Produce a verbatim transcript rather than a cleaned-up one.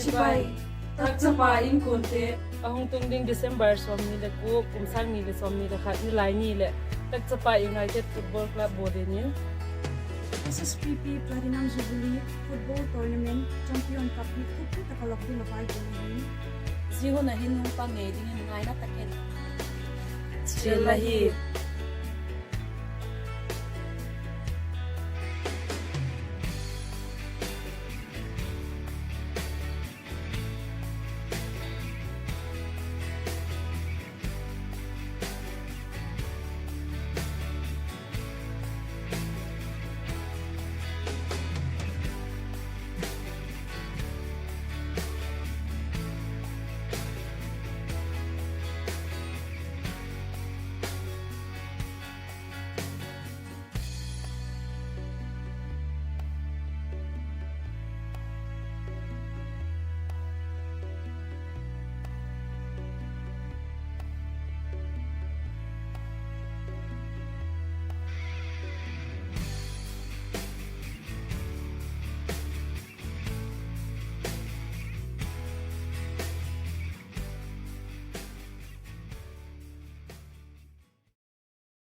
Chibai, Takchapa inkuante. A hung tung ding December sawmni leh kua, kum sâng ni leh sawmni leh khat, Nilai ni leh Takchapa United Football Club bawl dingin S S P P Platinum Jubilee Football Tournament Champion Cup hi thupi tak a lawk ding a vai ding ahi. Zia hun ah hin hung pang ngei dingin ngaina tak in chial la hi.